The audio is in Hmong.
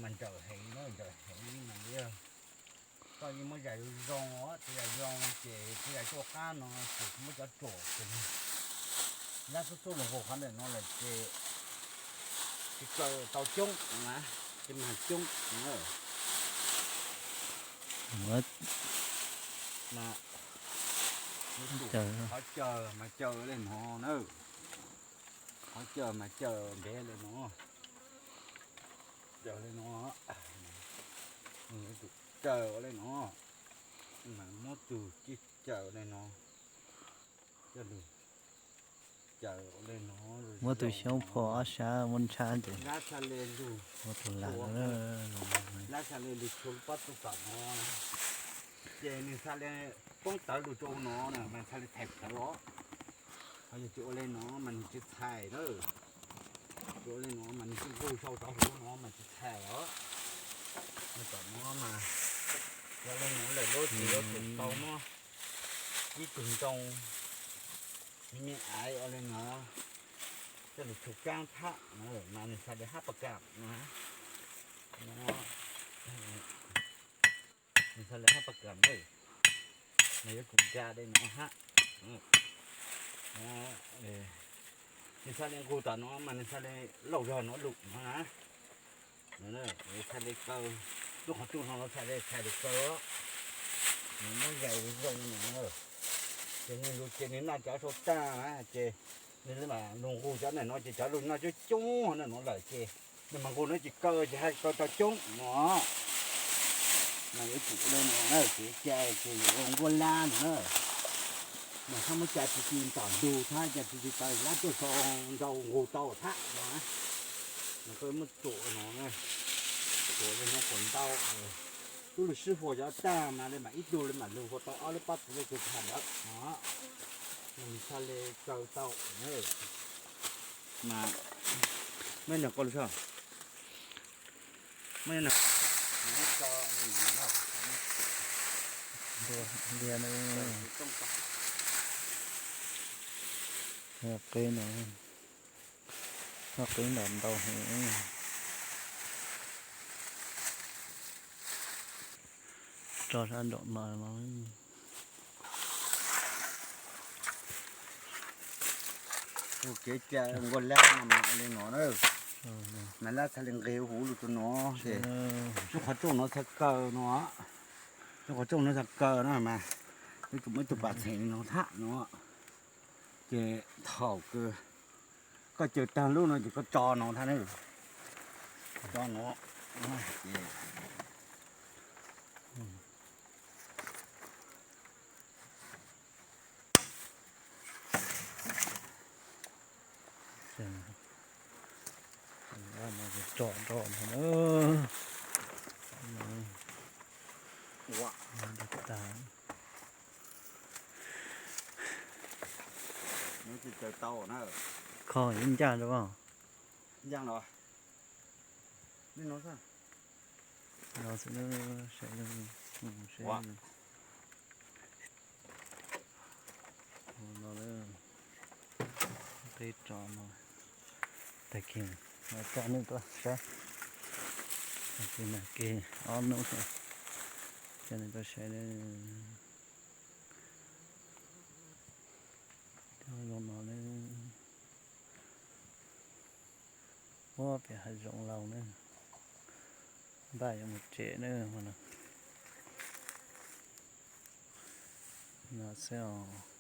Mas ntsawm heev, ntsawm heev mas yog koj yeej muab zais zoo os, tsis zais zoo ces tsis zais tuaj qab no ces muab cov tsuam ces lab xub xub los nkaus qhov ntawm no lawm ces tsis kaw tau coob na, ces mas coob. Qhov caws mas caws li no na, qhov caws mas caws ntev li no, caws li no, tus caws ua li no, mas muab tus cij caws li no, coj lug caws ua li no, muab tus xyoob phom ob sab muab ntsha ces lab txha le lug, muab tus lag, lab txha le lug tshua lub pob txuj tom no, ces nws txha le poob tawv lug rau no na mas txha le txhais plawv os. Ho yog tsis ua li no mas nws tsis txhais na, tsis ua li no mas nws tsis nqug sau rov huv no mas tsis txhais os. Tom no mas ua li no lawm lub tsis yuav tsum tau muab ib tug ntoo me me aiv ua li no coj lug tshua kaab thab mas nws txha le hab pas kam no, nws txha le hab pas kam na, mas yuav tsum nra li no hab. Nws txha le nqug tom no mas nws txha le lauj zog no lug no na. Txha le kaw, lub qhov rooj no txha le txhais lug kaw, nws muab zais zoo no, ces nws lug ces nws noj cov sau taag na ces nws mam lug nqug cov ntawm no ces cov lug noj coob coob ntawm no lawm ces nws mas nqug no ces kaw ces haj kaw tau coob no. Mas yuav tsum li no na, kev cai ces yuav nquab lab no na. Mas txhob muab cai tsi tsi tom ntug thab, cai tsi tsi tau lab tuaj sau nrau nqug tau thab no. Mas koj muab tsuam no, tsuam li no kom ntau. Tub lug sib huas cov tag mas li mam ib tug li mam lug huas tau ob lub pob txwv li kws tham ntawd no. Mas nws txha le kaw tau na. Mas muaj nyuag koj lug soj, muaj nyuag ntiag na. Qeb no, qeb ntawm ntau heev. Tso sab nraum no no. Ua kev cai nquab lab no mas li no na. Mas lab txha le nqeg huv lug rau no ces lub qhov rooj no txha kaw no, lub qhov rooj no txha kaw no mas yuav tsum muaj ib tug pas txheem no thab no. Ces thaum kws koj caws tag lub no ces koj tso no thab na, tso no ces tso rau no na. Ua, tag. Nws tsis caws tau na. Kho ib ncaj rau. Ncaj los. Li no xwb. No xwb, saib, saib. Ua no, qeb tso no. Tag kis no coj nej tuaj saib. Tag kis no kis ob hnub, coj nej tuaj saib. Coj zoo no ne. Ua pem hav zoov laus ne. Npaj yuav mus tsev ne. No xwb os.